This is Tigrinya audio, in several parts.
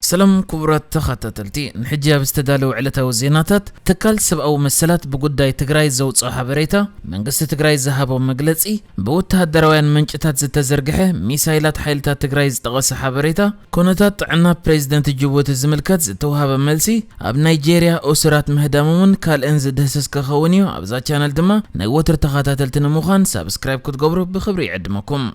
ሰላም ክቡራት ተኸታተልቲ፣ ንሕጂ ኣብ ዝተዳለወ ዕለታዊ ዜናታት፣ ትካል ሰብኣዊ መሰላት ብጉዳይ ትግራይ ዘውፅኦ ሓበሬታ፣ መንግስቲ ትግራይ ዝሃቦ መግለፂ፣ ብወተሃደራውያን ምንጭታት ዝተዘርግሐ ሚሳይላት ሓይልታት ትግራይ ዝጠቐሰ ሓበሬታ፣ ኩነታት ጥዕና ፕሬዚደንት ጅቡቲ ዝምልከት ዝተውሃበ መልሲ፣ ኣብ ናይጄርያ እሱራት ምህዳሞምን ካልእን ዝድህስስ ክኸውን እዩ። ኣብዛ ቻነል ድማ ናይ ወትሩ ተኸታተልቲ ንምዃን ሳብስክራይብ ክትገብሩ ብኽብሪ ይዕድመኩም።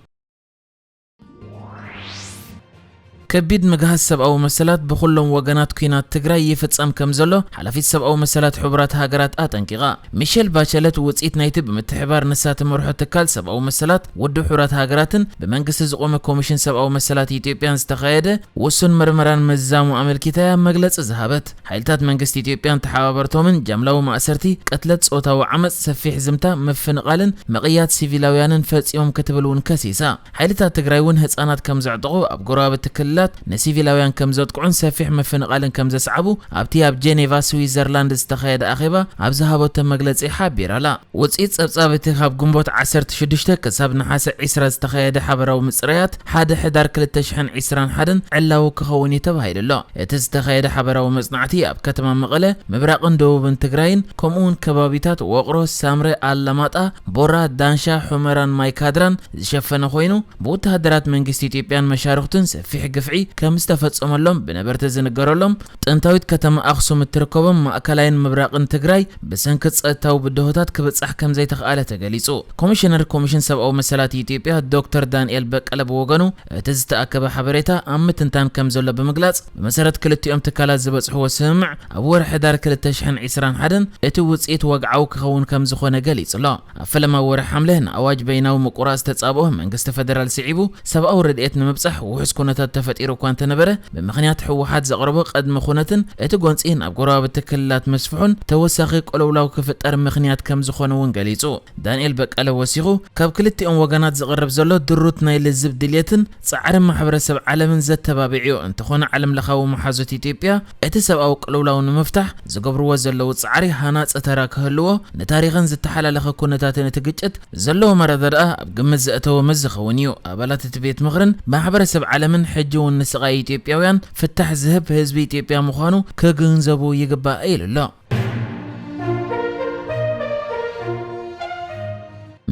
ከቢድ ምግሃስ ሰብኣዊ መሰላት ብኹሎም ወገናት ኲናት ትግራይ ይፍጸም ከም ዘሎ ሓላፊት ሰብኣዊ መሰላት ሕቡራት ሃገራት ኣጠንቂቓ። ሚሸል ባቸለት ውጽኢት ናይቲ ብምትሕባር ንሳ ትመርሖ ትካል ሰብኣዊ መሰላት ውድብ ሕቡራት ሃገራትን ብመንግስቲ ዝቖመ ኮሚሽን ሰብኣዊ መሰላት ኢትዮጵያን ዝተኻየደ ውሱን መርመራን ምዝዛሙ ኣመልኪታ'ያ መግለጺ ዝሃበት። ሓይልታት መንግስቲ ኢትዮጵያን ተሓባበርቶምን ጃምላዊ ማእሰርቲ፣ ቅትለት፣ ጾታዊ ዓመጽ፣ ሰፊሕ ዝምታ፣ ምፍንቓልን ምቕያድ ሲቪላውያንን ፈጺሞም ክትብል እውን ከሲሳ። ሓይልታት ትግራይ እውን ህጻናት ከም ዘዕጠቑ፣ ኣብ ጎረባብቲ ክልላት ንሲቪላውያን ከም ዘጥቅዑን ሰፊሕ ምፍንቓልን ከም ዘስዓቡ ኣብቲ ኣብ ጄኔቫ ስዊዘርላንድ ዝተኻየደ ኣኼባ ኣብ ዝሃበቶ መግለጺ ሓቢራ'ላ። ውጽኢት ጸብጻብ እቲ ካብ ግንቦት ዓሰርተ ሽዱሽተ ክሳብ ነሓሰ ዒስራ ዝተኻየደ ሓበራዊ ምጽራያት ሓደ ሕዳር ክልተ ሽሕን ዕስራን ሓደን ዕላዊ ክኸውን እዩ ተባሂሉ ኣሎ። እቲ ዝተኻየደ ሓበራዊ መጽናዕቲ ኣብ ከተማ መቐለ፣ ምብራቕን ደቡብን ትግራይን ከምኡ'ውን ከባቢታት ወቕሮ፣ ሳምረ፣ ኣላማጣ፣ ቦራ፣ ዳንሻ፣ ሑመራን ማይካድራን ዝሸፈነ ኮይኑ፣ ብወተሃደራት መንግስቲ ኢትዮጵያን መሻርኽቱን ሰፊሕ ግፍዒ ከም ዝተፈጸመሎም ብነበርቲ ዝንገረሎም ጥንታዊት ከተማ ኣኽሱም እትርከቦም ማእከላይን ምብራቕን ትግራይ ብሰንኪ ጸጥታዊ ብድሆታት ክብጻሕ ከም ዘይተኽኣለ ተገሊጹ። ኮሚሽነር ኮሚሽን ሰብኣዊ መሰላት ኢትዮጵያ ዶክተር ዳንኤል በቀለ ብወገኑ፣ እቲ ዝተኣከበ ሓበሬታ ኣብ ምትንታን ከም ዘሎ ብምግላጽ፣ ብመሰረት ክልቲኦም ትካላት ዝበጽሕዎ ስምምዕ፣ ኣብ ወርሒ ሕዳር ክልተ ሽሕን ዕስራን ሓደን እቲ ውጽኢት ወግዓዊ ክኸውን ከም ዝኾነ ገሊጹ ኣሎ። ኣብ ፈለማ ወርሒ ሓምለ ንኣዋጅ በይናዊ ምቁራጽ ዝተጻብኦ መንግስቲ ፈደራል ስዒቡ፣ ሰብኣዊ ረድኤት ንምብጻሕ ውሑስ ኩነታት ተፈጢሩ እኳ እንተነበረ፣ ብምኽንያት ህወሓት ዘቕረቦ ቅድመ ኩነትን እቲ ጎንጺ ናብ ጎረባብቲ ክልላት ምስፍሑን ተወሳኺ ቅልውላው ክፍጠር ምኽንያት ከም ዝኾነ እውን ገሊጹ። ዳንኤል በቀለ ወሲኹ፣ ካብ ክልቲኦም ወገናት ዝቐርብ ዘሎ ድሩት ናይ ልዝብ ድልየትን ጻዕሪ ማሕበረሰብ ዓለምን ዘተባብዕ እዩ። እንተኾነ፣ ዓለም ለኻዊ መሓዙት ኢትዮጵያ እቲ ሰብኣዊ ቅልውላው ንምፍታሕ ዝገብርዎ ዘለዉ ጻዕሪ ሃናጺ ተራ ክህልዎ፣ ንታሪኽን ዝተሓላለኸ ኩነታትን እቲ ግጭት ዘለዎ መረዳድኣ ኣብ ግምት ዘእተወ ምስ ዝኸውን እዩ። ኣባላት እቲ ቤት ምኽርን ማሕበረሰብ ዓለምን ሕጂ እውን ንስቓይ ኢትዮጵያውያን ፍታሕ ዝህብ ህዝቢ ኢትዮጵያ ምዃኑ ክግንዘቡ ይግባእ ኢሉ ኣሎ።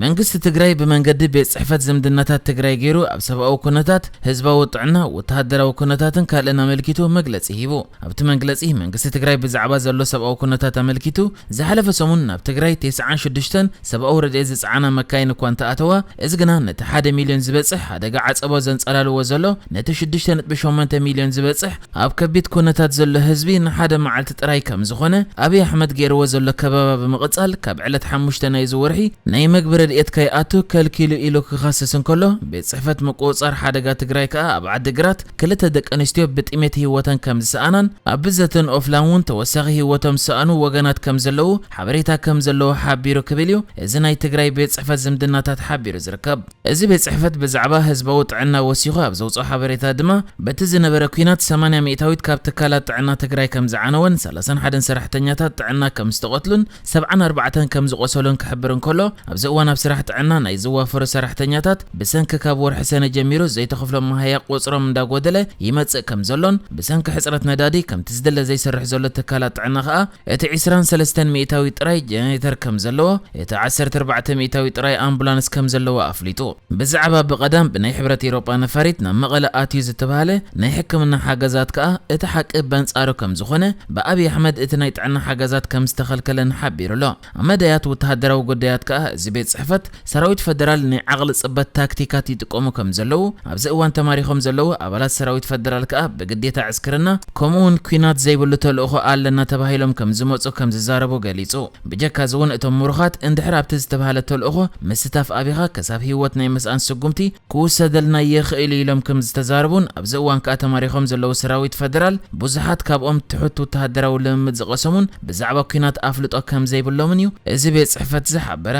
መንግስቲ ትግራይ ብመንገዲ ቤት ጽሕፈት ዝምድናታት ትግራይ ገይሩ ኣብ ሰብኣዊ ኩነታት፣ ህዝባዊ ጥዕና፣ ወተሃደራዊ ኩነታትን ካልእን ኣመልኪቱ መግለጺ ሂቡ። ኣብቲ መግለጺ መንግስቲ ትግራይ ብዛዕባ ዘሎ ሰብኣዊ ኩነታት ኣመልኪቱ፣ ዝሓለፈ ሰሙን ናብ ትግራይ ተስዓን ሽዱሽተን ሰብኣዊ ረድኤት ዝጸዓና መካይን እኳ እንተኣተዋ፣ እዚ ግና ነቲ ሓደ ሚልዮን ዝበጽሕ ሓደጋ ዓጸቦ ዘንጸላልዎ ዘሎ ነቲ ሽዱሽተ ነጥቢ ሸሞንተ ሚልዮን ዝበጽሕ ኣብ ከቢድ ኩነታት ዘሎ ህዝቢ ንሓደ መዓልቲ ጥራይ ከም ዝኾነ ኣብይ ኣሕመድ ገይርዎ ዘሎ ከበባ ብምቕጻል፣ ካብ ዕለት ሓሙሽተ ናይዚ ወርሒ ናይ መግቢ ረድኤት ከይኣቱ ከልኪሉ ኢሉ ክኸስስ እንከሎ፣ ቤት ጽሕፈት ምቁጽጻር ሓደጋ ትግራይ ከኣ ኣብ ዓዲግራት ክልተ ደቂ ኣንስትዮ ብጥሜት ህይወተን ከም ዝሰኣናን ኣብ ብዘትን ኦፍላን እውን ተወሳኺ ህይወቶም ዝሰኣኑ ወገናት ከም ዘለዉ ሓበሬታ ከም ዘለዎ ሓቢሩ ክብል እዩ እዚ ናይ ትግራይ ቤት ጽሕፈት ዝምድናታት ሓቢሩ ዝርከብ። እዚ ቤት ጽሕፈት ብዛዕባ ህዝባዊ ጥዕና ወሲኹ ኣብ ዘውፅኦ ሓበሬታ ድማ፣ በቲ ዝነበረ ኲናት ሰማንያ ሚእታዊት ካብ ትካላት ጥዕና ትግራይ ከም ዝዓነወን ሰላሳን ሓደን ሰራሕተኛታት ጥዕና ከም ዝተቐትሉን ሰብዓን ኣርባዕተን ከም ዝቖሰሉን ክሕብር እንከሎ፣ ኣብዚ እዋን ኣብ ስራሕ ጥዕና ናይ ዝዋፈሩ ሰራሕተኛታት ብሰንኪ ካብ ወርሒ ሰነ ጀሚሩ ዘይተኸፍሎም መሃያ ቁፅሮም እንዳጎደለ ይመፅእ ከም ዘሎን፣ ብሰንኪ ሕፅረት ነዳዲ ከምቲ ዝድለ ዘይሰርሕ ዘሎ ትካላት ጥዕና ከኣ እቲ ዕስራን ሰለስተን ሚእታዊ ጥራይ ጀነሬተር ከም ዘለዎ፣ እቲ ዓሰርተ ኣርባዕተ ሚእታዊ ጥራይ ኣምቡላንስ ከም ዘለዎ ኣፍሊጡ። ብዛዕባ ብቐዳም ብናይ ሕብረት ኤውሮጳ ነፋሪት ናብ መቐለ ኣትዩ ዝተባህለ ናይ ሕክምና ሓገዛት ከኣ እቲ ሓቂ በንጻሩ ከም ዝኾነ፣ ብኣብይ ኣሕመድ እቲ ናይ ጥዕና ሓገዛት ከም ዝተኸልከለን ሓቢሩ ኣሎ። ኣብ መዳያት ወተሃደራዊ ጉዳያት ከኣ እዚ ቤት ጽሕፈት፣ ሰራዊት ፈደራል ናይ ዓቕሊ ጽበት ታክቲካት ይጥቀሙ ከም ዘለዉ፣ ኣብዚ እዋን ተማሪኾም ዘለዉ ኣባላት ሰራዊት ፈደራል ከኣ ብግዴታ ዕስክርና ከምኡውን ኲናት ዘይብሉ ተልእኾ ኣለና ተባሂሎም ከም ዝመጹ ከም ዝዛረቡ ገሊጹ። ብጀካዚ እውን እቶም ምሩኻት እንድሕር ኣብቲ ዝተባህለ ተልእኾ ምስታፍ ኣቢኻ ክሳብ ህይወት ናይ ምስኣን ስጉምቲ ክውሰደልና ይኽእል እዩ ኢሎም ከም ዝተዛረቡን ኣብዚ እዋን ከኣ ተማሪኾም ዘለዉ ሰራዊት ፈደራል ብዙሓት ካብኦም ትሑት ወተሃደራዊ ልምምድ ዝቐሰሙን ብዛዕባ ኲናት ኣፍልጦ ከም ዘይብሎምን እዩ እዚ ቤት ጽሕፈት ዝሓበረ።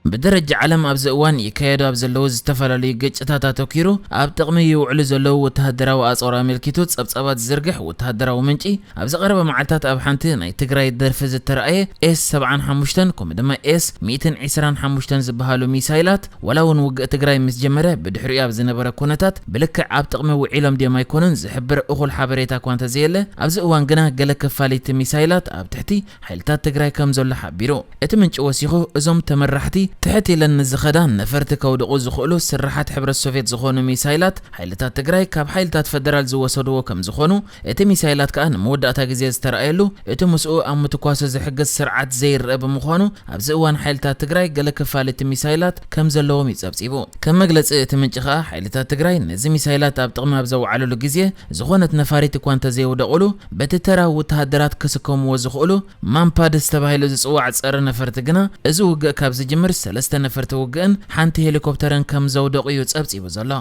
ብደረጃ ዓለም ኣብዚ እዋን ይካየዱ ኣብ ዘለዉ ዝተፈላለዩ ግጭታት ኣተኪሩ ኣብ ጥቕሚ ይውዕሉ ዘለዉ ወተሃደራዊ ኣጽዋር ኣመልኪቱ ጸብጻባት ዝዝርግሕ ወተሃደራዊ ምንጪ፣ ኣብዚ ቀረባ መዓልታት ኣብ ሓንቲ ናይ ትግራይ ደርፊ ዝተረኣየ ኤስ ሰብዓን ሓሙሽተን ከምኡ ድማ ኤስ ሚእትን ዕስራን ሓሙሽተን ዝበሃሉ ሚሳይላት፣ ዋላ እውን ውግእ ትግራይ ምስ ጀመረ ብድሕሪኡ ኣብ ዝነበረ ኩነታት ብልክዕ ኣብ ጥቕሚ ውዒሎም ድዮም ኣይኮኑን ዝሕብር እኹል ሓበሬታ እኳ እንተዘየለ፣ ኣብዚ እዋን ግና ገለ ክፋል እቲ ሚሳይላት ኣብ ትሕቲ ሓይልታት ትግራይ ከም ዘሎ ሓቢሩ። እቲ ምንጪ ወሲኹ፣ እዞም ተመራሕቲ ትሕት ኢለን ንዝኸዳ ነፈርቲ ከውድቑ ዝኽእሉ ስርሓት ሕብረት ሶቪየት ዝኾኑ ሚሳይላት ሓይልታት ትግራይ ካብ ሓይልታት ፈደራል ዝወሰድዎ ከም ዝኾኑ፣ እቲ ሚሳይላት ከኣ ንመወዳእታ ግዜ ዝተረኣየሉ፣ እቲ ምስኡ ኣብ ምትኳሱ ዝሕግዝ ስርዓት ዘይረአ ብምዃኑ፣ ኣብዚ እዋን ሓይልታት ትግራይ ገለ ክፋል እቲ ሚሳይላት ከም ዘለዎም እዩ ጸብጺቡ። ከም መግለጺ እቲ ምንጪ ከኣ፣ ሓይልታት ትግራይ ነዚ ሚሳይላት ኣብ ጥቕሚ ኣብ ዘውዓሉሉ ግዜ፣ ዝኾነት ነፋሪት እኳ እንተዘየውደቑሉ፣ በቲ ተራ ወተሃደራት ክስከምዎ ዝኽእሉ ማምፓድስ ተባሂሉ ዝጽዋዕ ጸረ ነፈርቲ ግና፣ እዚ ውግእ ካብ ዝጅምር ሰለስተ ነፈርቲ ውግእን ሓንቲ ሄሊኮፕተርን ከም ዘውደቑ እዩ ጸብጺቡ ዘሎ።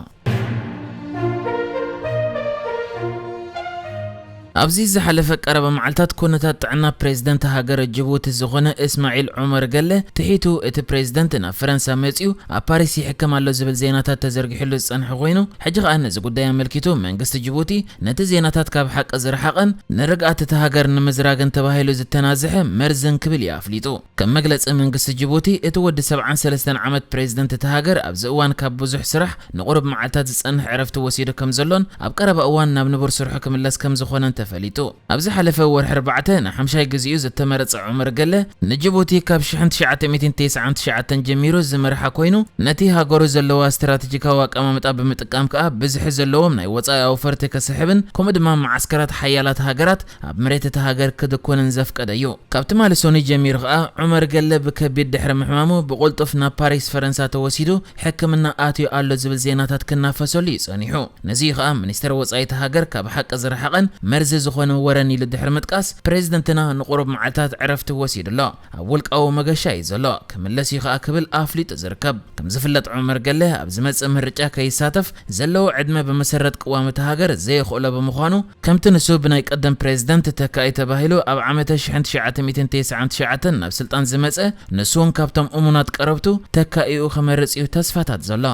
ኣብዚ ዝሓለፈ ቀረባ መዓልታት ኩነታት ጥዕና ፕሬዝደንት ሃገረ ጅቡቲ ዝኾነ እስማዒል ዑመር ገለ ትሒቱ፣ እቲ ፕሬዝደንት ናብ ፈረንሳ መጺኡ ኣብ ፓሪስ ይሕከም ኣሎ ዝብል ዜናታት ተዘርጊሕሉ ዝጸንሐ ኮይኑ፣ ሕጂ ከኣ ነዚ ጉዳይ ኣመልኪቱ መንግስቲ ጅቡቲ ነቲ ዜናታት ካብ ሓቂ ዝረሓቐን ንርግኣት እታ ሃገር ንምዝራግን ተባሂሉ ዝተናዝሐ መርዝን ክብል እዩ ኣፍሊጡ። ከም መግለጺ መንግስቲ ጅቡቲ፣ እቲ ወዲ ሰብዓን ሰለስተን ዓመት ፕሬዝደንት እታ ሃገር ኣብዚ እዋን ካብ ብዙሕ ስራሕ ንቑሩብ መዓልታት ዝጸንሕ ዕረፍቲ ወሲዱ ከም ዘሎን ኣብ ቀረባ እዋን ናብ ንቡር ስርሑ ክምለስ ከም ዝኾነን ተፈሊጡ። ኣብ ዝሓለፈ ወርሒ ኣርባዕተ ንሓምሻይ ግዜኡ ዝተመረጸ ዑመር ገለ፣ ንጅቡቲ ካብ ሽሕን ትሽዓተ ሚእትን ተስዓን ትሽዓተን ጀሚሩ ዝመርሓ ኮይኑ፣ ነቲ ሃገሩ ዘለዋ ስትራተጂካዊ ኣቀማምጣ ብምጥቃም ከኣ ብዝሒ ዘለዎም ናይ ወጻኢ ኣውፈርቲ ከስሕብን ከምኡ ድማ መዓስከራት ሓያላት ሃገራት ኣብ መሬት እታ ሃገር ክድኮንን ዘፍቀደ እዩ። ካብ ትማሊ ሰኑይ ጀሚሩ ከኣ ዑመር ገለ ብከቢድ ድሕሪ ምሕማሙ ብቕልጡፍ ናብ ፓሪስ ፈረንሳ ተወሲዱ ሕክምና ኣትዩ ኣሎ ዝብል ዜናታት ክናፈሰሉ እዩ ጸኒሑ። ነዚ እዩ ከኣ ሚኒስተር ወጻኢ እታ ሃገር ካብ ሓቂ ዝረሓቐን መርዚ ዝኾነ ወረን ኢሉ ድሕሪ ምጥቃስ፣ ፕሬዝደንትና ንቑሩብ መዓልታት ዕረፍቲ ወሲዱ ኣሎ። ኣብ ውልቃዊ መገሻ እዩ ዘሎ። ክምለስ እዩ ከኣ ክብል ኣፍሊጡ ዝርከብ። ከም ዝፍለጥ ዑመር ገለ ኣብ ዝመጽእ ምርጫ ከይሳተፍ ዘለዎ ዕድመ ብመሰረት ቅዋም እታ ሃገር ዘየኽእሎ ብምዃኑ፣ ከምቲ ንሱ ብናይ ቀደም ፕሬዝደንት ተካኢ ተባሂሉ ኣብ ዓመተ ሽሕን ትሽዓተ ሚእትን ተስዓን ትሽዓተን ናብ ስልጣን ዝመጸ፣ ንሱ እውን ካብቶም እሙናት ቀረብቱ ተካኢኡ ክመርጽ እዩ ተስፋታት ዘሎ።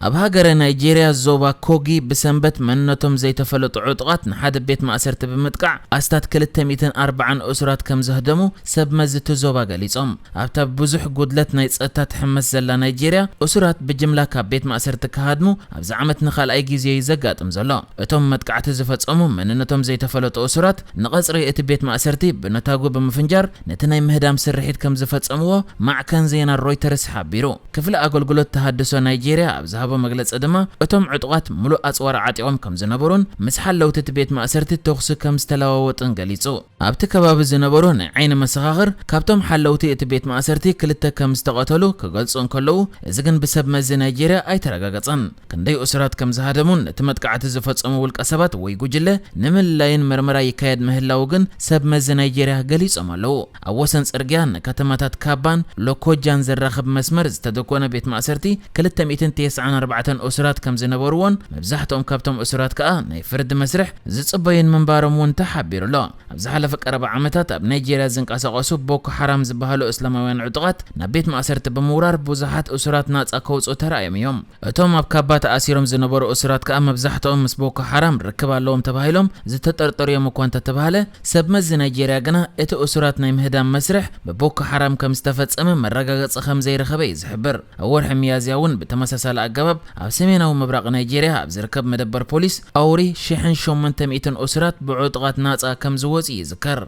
ኣብ ሃገረ ናይጄርያ ዞባ ኮጊ ብሰንበት መንነቶም ዘይተፈለጡ ዕጡቓት ንሓደ ቤት ማእሰርቲ ብምጥቃዕ ኣስታት ክልተ ሚእትን ኣርባዓን እሱራት ከም ዘህደሙ ሰብ መዚ እቲ ዞባ ገሊጾም። ኣብታ ብዙሕ ጉድለት ናይ ጸጥታ ትሕመስ ዘላ ናይጄርያ፣ እሱራት ብጅምላ ካብ ቤት ማእሰርቲ ክሃድሙ ኣብዚ ዓመት ንኻልኣይ ግዜ እዩ ዘጋጥም ዘሎ። እቶም መጥቃዕቲ ዝፈጸሙ መንነቶም ዘይተፈለጡ እሱራት ንቐጽሪ እቲ ቤት ማእሰርቲ ብነታጉ ብምፍንጃር ነቲ ናይ ምህዳም ስርሒት ከም ዝፈጸምዎ ማዕከን ዜና ሮይተርስ ሓቢሩ። ክፍሊ ኣገልግሎት ተሃድሶ ናይጄርያ ኣብ ዝሃቦ መግለጺ ድማ፣ እቶም ዕጡቓት ምሉእ ኣጽዋር ዓጢቖም ከም ዝነበሩን ምስ ሓለውቲ እቲ ቤት ማእሰርቲ ተኹሲ ከም ዝተለዋወጡን ገሊጹ። ኣብቲ ከባቢ ዝነበሩ ናይ ዓይኒ መሰኻኽር፣ ካብቶም ሓለውቲ እቲ ቤት ማእሰርቲ ክልተ ከም ዝተቐተሉ ክገልጹ እንከለዉ፣ እዚ ግን ብሰብ መዚ ናይጄርያ ኣይተረጋገጸን። ክንደይ እሱራት ከም ዝሃደሙን ነቲ መጥቃዕቲ ዝፈጸሙ ውልቀ ሰባት ወይ ጉጅለ ንምልላይን መርመራ ይካየድ ምህላዉ ግን ሰብ መዚ ናይጄርያ ገሊጾም ኣለዉ። ኣብ ወሰን ጽርግያ ንከተማታት ካባን ሎኮጃን ዘራኽብ መስመር ዝተደኮነ ቤት ማእሰርቲ ክልተ ሚእትን ተስዓን ኣርባዕተን እሱራት ከም ዝነበርዎን መብዛሕትኦም ካብቶም እሱራት ከኣ ናይ ፍርዲ መስርሕ ዝጽበዩን ምንባሮም እውን ተሓቢሩ ኣሎ። ኣብ ዝሓለፈ ቀረባ ዓመታት ኣብ ናይጄርያ ዝንቀሳቐሱ ቦኮ ሓራም ዝበሃሉ እስላማውያን ዕጡቓት ናብ ቤት ማእሰርቲ ብምውራር ብዙሓት እሱራት ናጻ ከውጽኡ ተራእዮም እዮም። እቶም ኣብ ካባ ተኣሲሮም ዝነበሩ እሱራት ከኣ መብዛሕትኦም ምስ ቦኮ ሓራም ርክብ ኣለዎም ተባሂሎም ዝተጠርጠሩ እዮም እኳ እንተተባህለ፣ ሰብ መዚ ናይጄርያ ግና እቲ እሱራት ናይ ምህዳም መስርሕ ብቦኮ ሓራም ከም ዝተፈጸመ መረጋገጺ ከም ዘይረኸበ እዩ ዝሕብር። ኣብ ወርሒ ሚያዝያ እውን ብተመሳሳሊ ኣገባብ ኣብ ሰሜናዊ ምብራቕ ናይጄርያ ኣብ ዝርከብ መደበር ፖሊስ ኣውሪ ሽሕን ሸሞንተ ሚእትን እሱራት ብዕጡቓት ናጻ ከም ዝወጹ ይዝከር።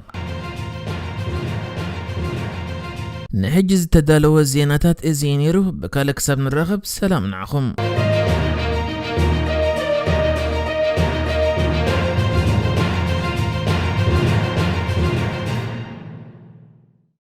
ንሕጂ ዝተዳለወ ዜናታት እዚ እዩ ነይሩ። ብካልእ ክሳብ ንራኸብ ሰላም ንዓኹም።